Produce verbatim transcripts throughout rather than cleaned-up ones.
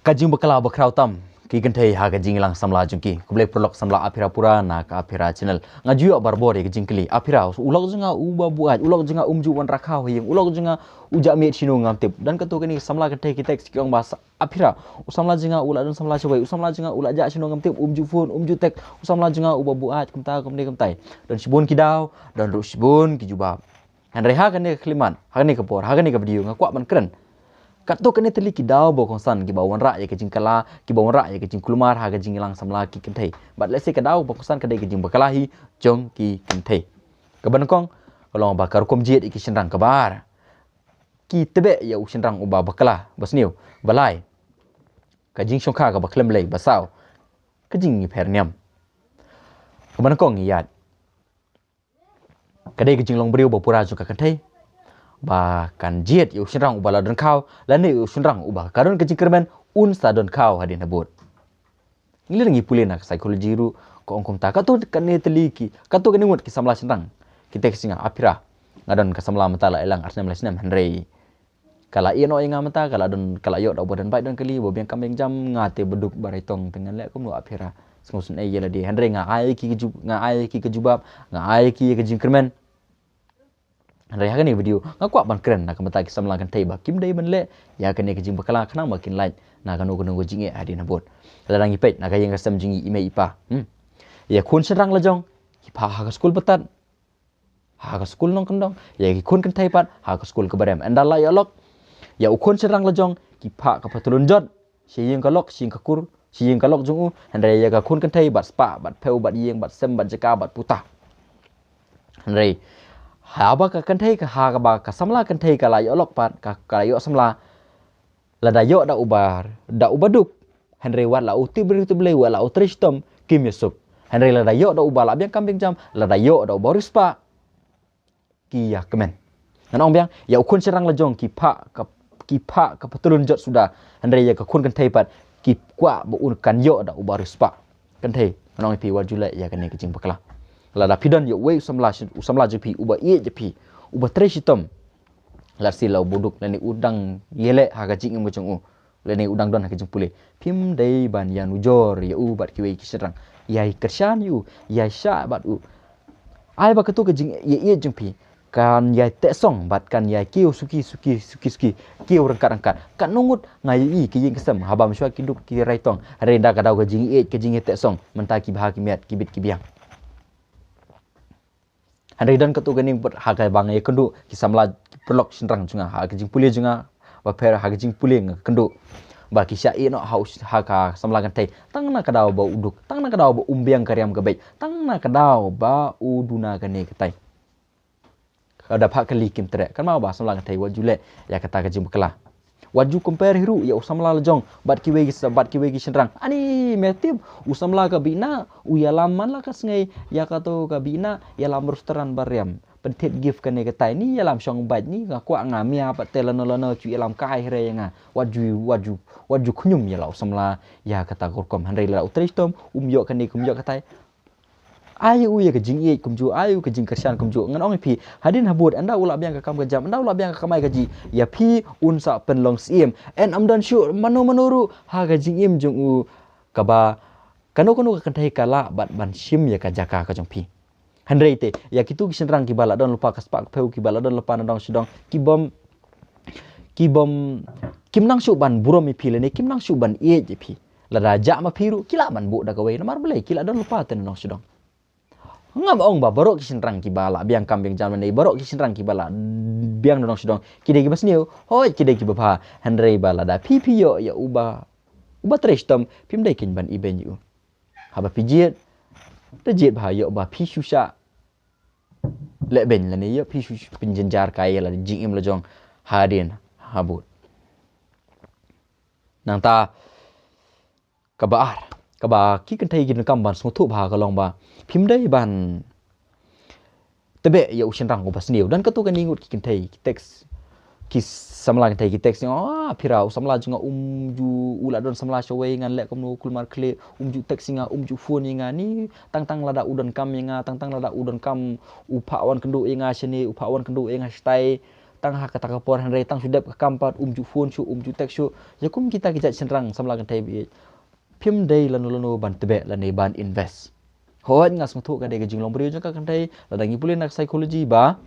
Ka jingbakla ba khraw tam ki kynthei ha ka jingïalang samla jong ki. Khublei paralok samla Aphira pura na ka Aphira channel. Nga ju ïoh barabor ïa ka jingkylli. Aphira, u lok jong nga uba buaid, u lok jong nga um ju wanrah khaw ha ïing, u lok jong nga u jah miet shano ngam tip. Don katto katne ki samla kynthei ki text ki ong ba sa-, Aphira, u samla jong nga u la don samla shawei, u samla jong nga u la jah shano ngam tip, um ju phone, um ju text, u samla jong nga uba buaid, kumta kumne kumtai. Don shibun ki daw, don ruh shibun ki jubab. Hynrei ha kane ka khyllipmat, ha kane ka por, ha kane ka video nga kwah ban kren. Katto katne tylli ki daw ba kongsan kiba wanrah ïa ka jingkylla, kiba wanrah ïa ka jingkulmar ha ka jingïalang samla ki kynthei. Bad lehse ka daw ba kongsan ka dei ka jingbakla hi jong ki kynthei. Kaba nyngkong ka long ba ka rukom jied ïa ki shynrang. Kaba ar, ki tbeh ïa u shynrang uba bakla, ba sniew. Ba lai, ka jingshongkha kaba khlem blei. Ba saw, ka jingïapher niam. Kaba nyngkong ngi ïaid, ka dei ka jinglong briew ba pura jong ka kynthei ba kan jied ïa u shynrang uba la don khaw lane ïa u shynrang uba ka don ka jingkyrmen un sa don khaw hadien habud. Ngi leh ngi pule na ka psychology ruh ka ong kumta. Katto katne tylli ki, katto katne ngut ki samla shynrang ki text sha nga, Aphira, nga don ka samla mynta la ïalang ar snem lai snem, hynrei ka la ïehnoh ïa nga mynta, ka la don, ka la ïoh da uba don beit don kali, uba biang kam biang jam. Nga te ba duk ba rai tong te ngan leh kumno, Aphira? Sngewsynei ïa lade. Hynrei nga ai ki ka ju-, nga ai ki ka jubab, nga ai ki ka jingkyrmen. Hynrei ha kane ka video nga kwah ban kren na ka bynta ki samla kynthei ba kim dei ban leh ïa kane ka jingbakla khnang ba kin lait na kano kano ka jingeh hadien habud. Lada ngi peit na ka ïing ka sem jong ngi, i mei i pa, hmm, ïa khun shynrang la jong ki phah ha ka skul batat, ha ka skul nongkyndong. Ïa ki khun kynthei pat ha ka skul kaba rem. Ynda la ïoh lok, ïa u khun shynrang la jong ki phah ka patlun jot sha ïing ka lok, sha ïing ka kur, sha ïing ka lok jong u. Hynrei ïa ka khun kynthei bad spah, bad phew, bad ïing, bad sem, bad jaka, bad puta. Hynrei haba ka kynthei ka, ha kaba ka samla kynthei ka la ïoh lok pat, ka, ka la ïoh samla, lada ïoh da uba, da uba duk, hynrei wat la u tip briew tip Blei, wat la u trei shitom, kim ïasuk. Hynrei lada ïoh da uba la biang kam biang jam, lada ïoh da uba riewspah, ki ïakmen. Ngan ong biang, ïa u khun shynrang la jong ki phah ka, ki phah ka patlun jot suda, hynrei ïa ka khun kynthei pat ki kwah ba un kan ïoh da uba riewspah. Kynthei, ngan ong ïa phi, wat ju leh ïa kane ka jingbakla. Lada phi don ïa uwei u samla, u samla jong phi uba ïeit ïa phi, uba trei shitom, lehse la u ba duk lane u dang ïaleh ha ka jingim ka jong u, lane u dang don ha ka jingpule, phim dei ban ïanujor ïa u bad kiwei ki shynrang. Ïai kyrshan ïa u, ïai shah bad u. Ai ba katto ka jingïeit jong phi kan ïai tehsong bad kan ïai kiew suki suki suki suki, kiew ryngkat ryngkat. Katno ngut nga ïohi ki ïing ki sem, haba mynshuwa ki duk ki rai tong, hynrei da ka daw ka jingïeit, ka jingïatehsong, mynta ki bha ki miat, ki bit ki biang. Hynrei don katto katne pat ha kaba nga ïakynduh ki samla, ki paralok shynrang jong nga, ha ka jingpule jong nga, ba pher ha ka jingpule nga kynduh ba ki shah ïehnoh ha u sh-, ha ka samla kynthei tang na ka daw ba u duk, tang na ka daw ba um biang ka riam ka beit, tang na ka daw ba u duna kane katai. Ka da phah kali kim treh, kan mut ba samla kynthei wat ju leh ïa kata ka jingbakla. Wat ju compare hi ruh ïa u samla la jong bad kiwei ki sa-, bad kiwei ki shynrang. Ani me tip, u samla ka Bina u ïalam man la ka sngi ïa kato ka Bina, ïalam restaurant ba riam, pyntip gift kane katai, ni ïalam shong bad ni, nga kwah nga mia pat te lano lano, shu ïalam kai hre ïa nga. Wat ju, wat ju, wat ju khñium ïa la u samla ïa kata ka rukom. Hynrei la u trei shitom, um ïoh kane, um ïoh katai. Ai u ïa ka jingïeit kumjuh, ai u ka jingkyrshan kumjuh. Ngan ong ïa phi, hadien habud, ynda u la biang ka kam ka jam, ynda u la biang ka kamai kajih, ïa phi un sa pynlong syiem. Yn ym don shuh mano mano ruh ha ka jingim jong u kaba kano kano ka kynthei ka lah bad ban shim ïa ka jaka ka jong phi. Hynrei te ïa kito ki shynrang kiba la don lypa ka spah ka phew, kiba la don lypa na dong sha dong, ki bym, ki bym, kim nang shuh ban burom ïa phi lane kim nang shuh ban ïeit ïa phi. Lada jah ma phi ruh ki lah ban buh da kawei, namar balei? Ki la don lypa te na dong sha dong. Ngam ong ba baroh ki shynrang kiba la biang kam biang jam lane baroh ki shynrang kiba la biang na dong sha dong ki dei kiba sniew, hooid ki dei kiba bha. Hynrei ba lada phi, phi ïoh ïa uba, uba trei shitom, phim dei keiñ ban ibeiñ ïa u. Haba phi jied, da jied bha, ïoh ba phi shu shah lehbeiñ lane ïoh phi shu pynjynjar kai ïa la jingim la jong hadien habud. Nangta kaba ar, kaba ki kynthei ki donkam ban sngewthuh bha ka long ba phim dei ban tbeh ïa u shynrang uba sniew. Don katto katne ngut ki kynthei ki text, ki samla kynthei ki text, "Ah, Aphira, u samla jong nga um ju, u la don samla shawei, ngan leh kumno, kulmar khlieh, um ju text ïa nga, um ju phone ïa nga, ni tang tang lada u donkam ïa nga, tang tang lada u donkam u phah wan kynduh ïa nga shane, u phah wan kynduh ïa nga shatai." tang ha kata ka por, hynrei tang shu dep ka kam pat, um ju phone shuh, um ju text shuh. Ïa kum kita ki jait shynrang samla kynthei ba ïeit, phim dei lano lano ban tbeh lane ban invest. Hooid, nga sngewthuh ka dei ka jinglong briew jong ka kynthei, lada ngi pule na ka psychology ba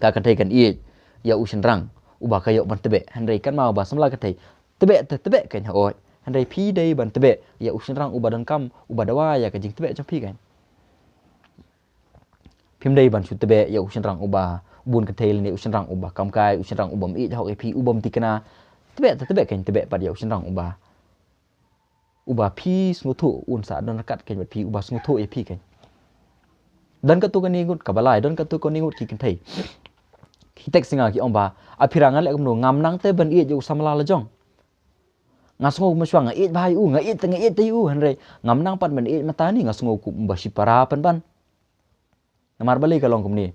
ka kynthei kan ïeit ïa u shynrang uba ka ïoh ban tbeh. Hynrei kynmaw ba samla kynthei, tbeh te tbeh kein, hooid, hynrei phi dei ban tbeh ïa u shynrang uba donkam, uba dawa ïa ka jingtbeh jong phi kein. Phim dei ban shu tbeh ïa u shynrang uba bun kynthei lane u shynrang uba kam kai, u shynrang uba ym ïeit hok ïa phi, uba ym thikna. Tbeh te tbeh kein, tbeh pat ïa u shynrang uba uba phi sngewthuh un sa don ryngkat kein bad phi, uba sngewthuh ïa phi kein. Don katto katne ngut kaba lai, don katto katne ngut ki kynthei ki text ïa nga ki ong ba, "A Phi Rang, ngan leh kumno, ngam nang te ban ïeit ïa u samla la jong? Nga sngew kumba shuwa nga ïeit bha ïa u, nga ïeit te nga ïeit te ïa u, hynrei ngam nang pat ban ïeit mynta ne, nga sngew kumba shipara pynban." Namar balei ka long kumne?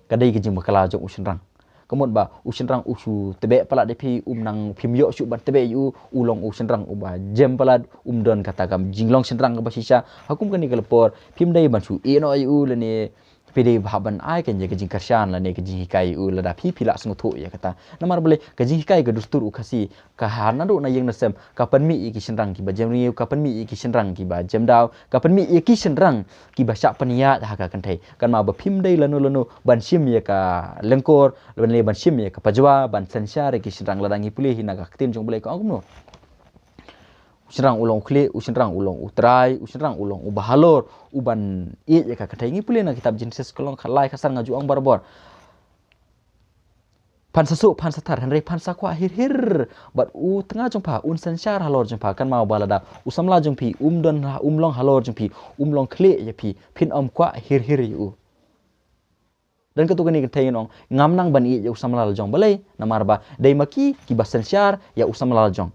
Ka dei ka jingbakla jong u shynrang. Ka mut ba u shynrang u shu tbeh palat ïa phi, um nang, phim ïoh shuh ban tbeh ïa u, u long u shynrang uba jem palat, um don kata ka jinglong shynrang kaba shisha. Ha kum kane ka por phim dei ban shu ïeh noh ïa u lane phi dei bha ban ai kein ïa ka jingkyrshan lane ka jinghikai ïa u lada phi, phi lah sngewthuh ïa kata. Namar balei? Ka jinghikai ka dustur u Khasi, ka ha naduh na ïing na sem, ka pynmih ïa ki shynrang kiba jem rngiew, ka pynmih ïa ki shynrang kiba jem daw, ka pynmih ïa ki shynrang kiba shah pynïaid ha ka kynthei. Kynmaw ba phim dei lano lano ban shim ïa ka lyngkor lane ban shim ïa ka pajwa ban synshar ïa ki shynrang. Lada ngi pule hi na ka ktien jong U Blei ka ong kumno? U shynrang u long u khlieh, u shynrang u long u trai, u shynrang u long uba halor, uban ïeit ïa ka kynthei. Ngi pule na kitab Jenesis ka long khatlai, khatsan, nga ju ong barabor, phan sa suk, phan sa thar, hynrei phan sa kwah hir hir bad u tnga jong pha, un synshar halor jong pha. Kynmaw ba lada u samla jong phi um don ha, um long halor jong phi, um long khlieh ïa phi, phin ym kwah hir hir ïa u. Don katto katne kynthei kin ong, ngam nang ban ïeit ïa u samla la jong. Balei? Namar ba dei ma ki kiba synshar ïa u samla la jong.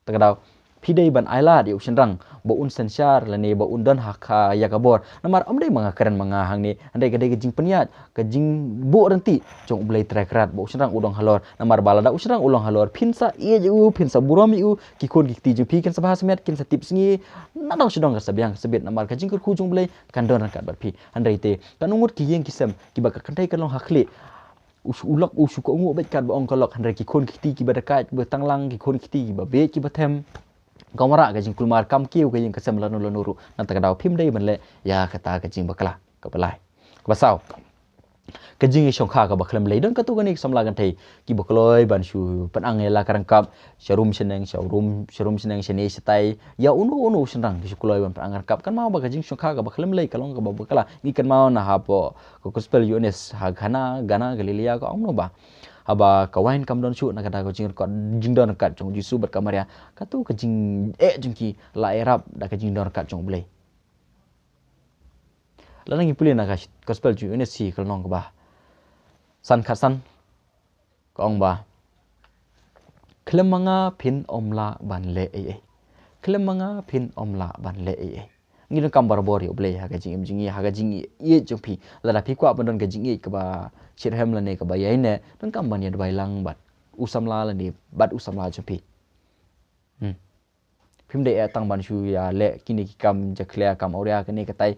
Ta ka daw, phi dei ban ailad ïa u shynrang ba un synshar lane ba un don ha ka, ïa ka bor. Namar ym dei ma nga kren ma nga hangne, hynrei ka dei ka jingpynïaid, ka jingbuh ryntih jong U Blei Trai Kynrad ba u shynrang u long halor. Namar ba lada u shynrang u long halor, phin sa ïeit ïa u, phin sa burom ïa u, ki khun ki kti jong phi kin sa bha smet, kin sa tip sngi, nadong shadong ka sa biang ka sa bit. Namar ka jingkyrkhu jong U Blei kan don ryngkat bad phi. Hynrei te katno ngut ki ïing ki sem kiba ka kynthei ka long ha khlieh, u shu, u lok, u shu kohnguh beit katba ong ka lok, hynrei ki khun ki kti kiba dakaid, kiba tanglang, ki khun ki kti kiba bieit, kiba them. Ka wanrah ka jingkulmar, kam kiew ka ïing ka sem lano lano ruh. Na kata ka daw phim dei ban leh ïa kata ka jingbakla. Kaba lai. Kaba saw, ka jingïashongkha kaba khlem lei. Don katto katne ki samla kynthei kiba kloi ban shu pynang ïa la ka ryngkap sha rum sha neng, sha rum, sha rum sha neng, shane shatai, ïa uno uno u shynrang ki shu kloi ban pynang ryngkap. Kynmaw ba ka jingshongkha kaba khlem lei ka long kaba bakla. Ngi kynmaw na hapoh ka Gospel Ïoannis, ha Kana, Kana Galilea, ka ong kumno ba haba ka wain kam don shuh, na kata ka jingryngkat, jingdon ryngkat jong U Jisu bad ka Maria, katto ka jingeh jong ki la ïarap da ka jingdon ryngkat jong U Blei. Lada ngi pule na ka Gospel jong u Ïoannis, ka lynnong kaba san, khatsan, ka ong ba, khlem ma nga phin ym lah ban leh ei ei. Khlem ma nga phin ym lah ban leh ei ei. Ngi donkam barabor ïa U Blei ha ka jingim jong ngi, ha ka jingïeit jong phi. Lada phi kwah ban don ka jingïeit kaba shitrhem lane kaba ïaineh, donkam ban ïa duwai lang bad u samla lane bad u samla jong phi. Hmm. Phim dei eh tang ban shu ïa leh kine ki kam jakhlia, kam awria, kane katai.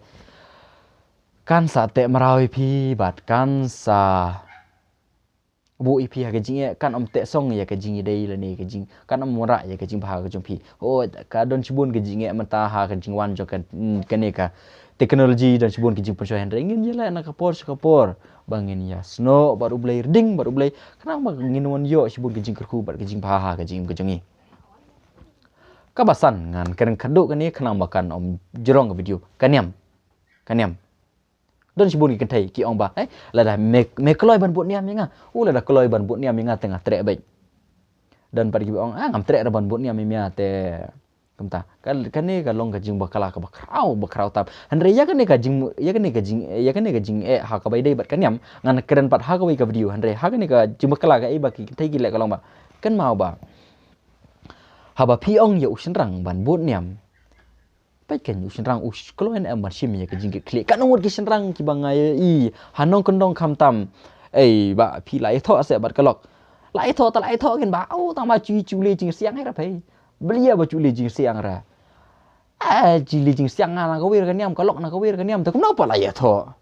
Kan sa teh mraw ïa phi bad kan sa buh ïa phi ha ka jingeh, kan ym teh song ïa ka jingïadei lane ka jing, kan ym wanrah ïa ka jingbha ka jong phi. Oh, ka don shibun ka jingeh mynta ha ka jingwan jong ka, mm, kane ka technology, don shibun ka jingpynshoi, hynrei ngin ïaleh na ka por sha ka por ba ngin ïasnoh bad U Blei, rding bad U Blei, khnang ba ngin wan ïoh shibun ka jingkyrkhu bad ka jingbha ha ka jingim ka jong ngi. Kaba san, ngan kren khadduh kane khnang ba kan ym jrong ka video. Ka niam. Ka niam. Don shibun ki kynthei ki ong ba, eh, lada me, me kloi ban bud niam ïa nga. U, lada kloi ban bud niam ïa nga te nga treh beit. Don pat kiba ong, ah, ngam treh ruh ban bud niam ïa me te. Kumta. Ka, kane ka long ka jingbakla kaba khraw, ba khraw tam. Hynrei ïa kane ka jing, ïa kane ka jing, ïa kane ka jingeh ha kaba ïadei bad ka niam, ngan kren pat ha kawei ka video. Hynrei ha kane ka jingbakla kaei ba ki kynthei ki leh ka long ba, kynmaw ba haba phi ong ïa u shynrang ban bud niam, peit kein, u shynrang u sh-, kloi ne em ban shim ïa ka jingkitkhlieh. Katno ngut ki shynrang kiba nga ïohi ha nongkyndong khamtam. Ei, ba phi la ïathoh seh bad ka lok. La ïathoh, ta la ïathoh kein ba, au, tang ba shu, shu leh jingsiang hi ra phi. Balei ba shu leh jingsiang ra? Eh, shu leh jingsiang, nga na kawei ka niam, ka lok na kawei ka niam, te kumno pat la ïathoh?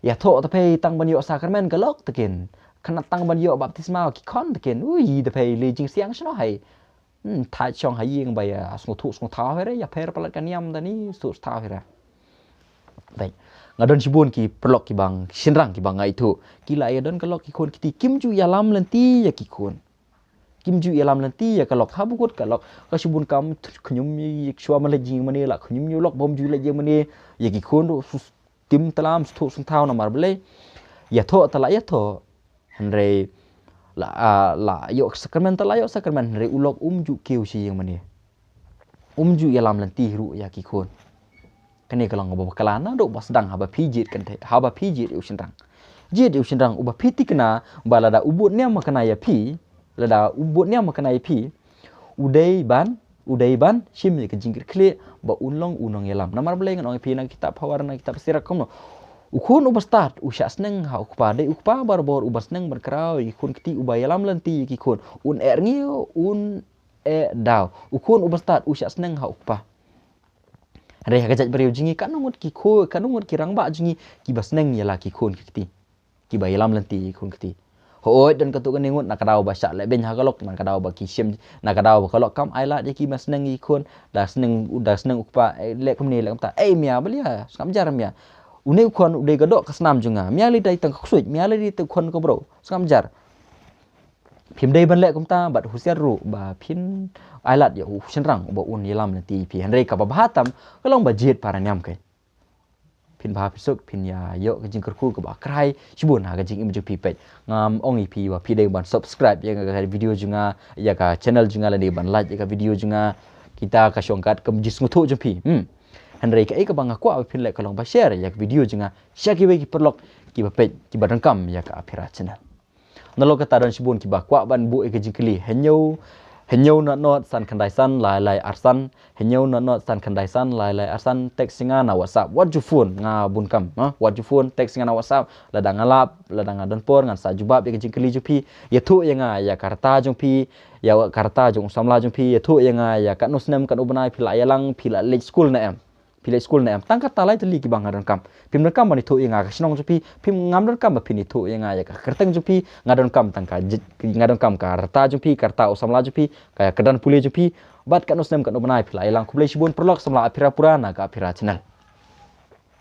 Ïathoh te phi tang ban ïoh sakramen ka lok te kein. Kane tang ban ïoh baptisma ki khon te kin, ui, da pei lei jingsiang shano hai. Hmm, thait shong ha ïing ba ïa sngewthuh sngewthaw hi re, ïapher palat ka niam da ni, sngewthuh sngewthaw hi re. Bad nga don shibun ki paralok kiba shynrang kiba nga ithuh, ki la ïa don ka lok ki khun kti, kim ju ïalam lynti ïa ki khun. Kim ju ïalam lynti ïa ka lok, haba kut ka lok, ka shibun kam khñium ïa shuwa ban leit jingmane, la khñium ïa u lok bym ju leit jingmane, ïa ki khun ruh sus tim tlam, sngewthuh sngewthaw. Namar balei? Ïathuh te la ïathuh, hynrei la, ah, la ïoh sakramen te la ïoh sakramen, hynrei u lok um ju kiew sha ïingmane. Um ju ïalam lynti ruh ïa ki khun. Kane ka long kaba bakla naduh ba sdang, haba phi jied kynthei, haba phi jied ïa u shynrang. Jied ïa u shynrang uba phi thikna ba lada u bud niam ma kane ïa phi, lada u bud niam ma kane ïa phi, u dei ban, u dei ban shim ïa ka jingkitkhlieh ba un long u nongïalam. Namar balei? Ngan ong ïa phi na ka kitab Hawar, na ka kitab Sirah kumno. U khun uba stad u shah sneng ha u kpa, dei u kpa barabor uba sneng ban kraw ïa ki khun kti, uba ïalam lynti ïa ki khun. Un eh rngiew, un eh daw. U khun uba stad u shah sneng ha u kpa. Hynrei ha ka jaitbynriew jong ngi, katno ngut ki khun, katno ngut ki rangbah jong ngi kiba sneng ïa la ki khun ki kti, kiba ïalam lynti ïa ki khun kti. Hooid, don katto katne ngut, na ka daw ba shah lehbeiñ ha ka lok, na ka daw ba ki shim, na ka daw ba ka lok kam ailad ïa ki, ba sneng ïa ki khun. Da sneng, da sneng u kpa, eh, leh kumne, leh kumta, "Ei mia, balei sngap jar mia? Une u khun u dei ka doh ka snam jong nga. Mia lei dei tang ka ksuid, mia lei dei tang u khun ka briew. Sngap jar." Phim dei ban leh kumta, bad husiar ruh ba phin ailad ïa u shynrang uba un ïalam lynti ïa phi. Hynrei kaba bha tam ka long ba jied para niam keiñ. Phin bha phin suk, phin ïa ïoh ka jingkyrkhu kaba krai shibun ha ka jingim jong phi. Peit, ngam ong ïa phi ba phi dei ban subscribe ïa ka video jong nga, ïa ka channel jong nga, lane ban like ïa ka video jong nga. Kita ka shong kat ka jingsngewthuh jong phi. Hmm. Hynrei kaei kaba nga kwah ba phin leh ka long ba share ïa ka video jong nga sha kiwei ki paralok kiba peit, kiba donkam ïa ka Aphira channel. Nalor kata don shibun kiba kwah ban buh ïa ka jingkylli. Hynñiew, hynñiew nod nod san khyndai san lai lai ar san. Hynñiew nod nod san khyndai san lai lai ar san. Text ïa nga na WhatsApp. Wat ju phone, nga bun kam, ha? Wat ju phone, text ïa nga na WhatsApp. Lada nga lap, lada nga don por, ngan sa jubab ïa ka jingkylli jong phi. Ïathuh ïa nga ïa ka rta jong phi, ïa ka rta jong u samla jong phi. Ïathuh ïa nga ïa katno snem, katno bnai phi la ïalang, phi la leit skul ne em. Phi leit skul ne em. Tang kata lai tylli kiba nga donkam. Phim donkam ban ithuh ïa nga ka shnong jong phi. Phim, ngam donkam ba phin ithuh ïa nga ïa ka kyrteng jong phi. Nga donkam tang ka jit, nga donkam ka rta jong phi, ka rta u samla jong phi, ka kyrdan pule jong phi. Bad katno snem, katno bnai phi la ïalang. Khublei shibun paralok, samla Aphira pura na ka Aphira channel.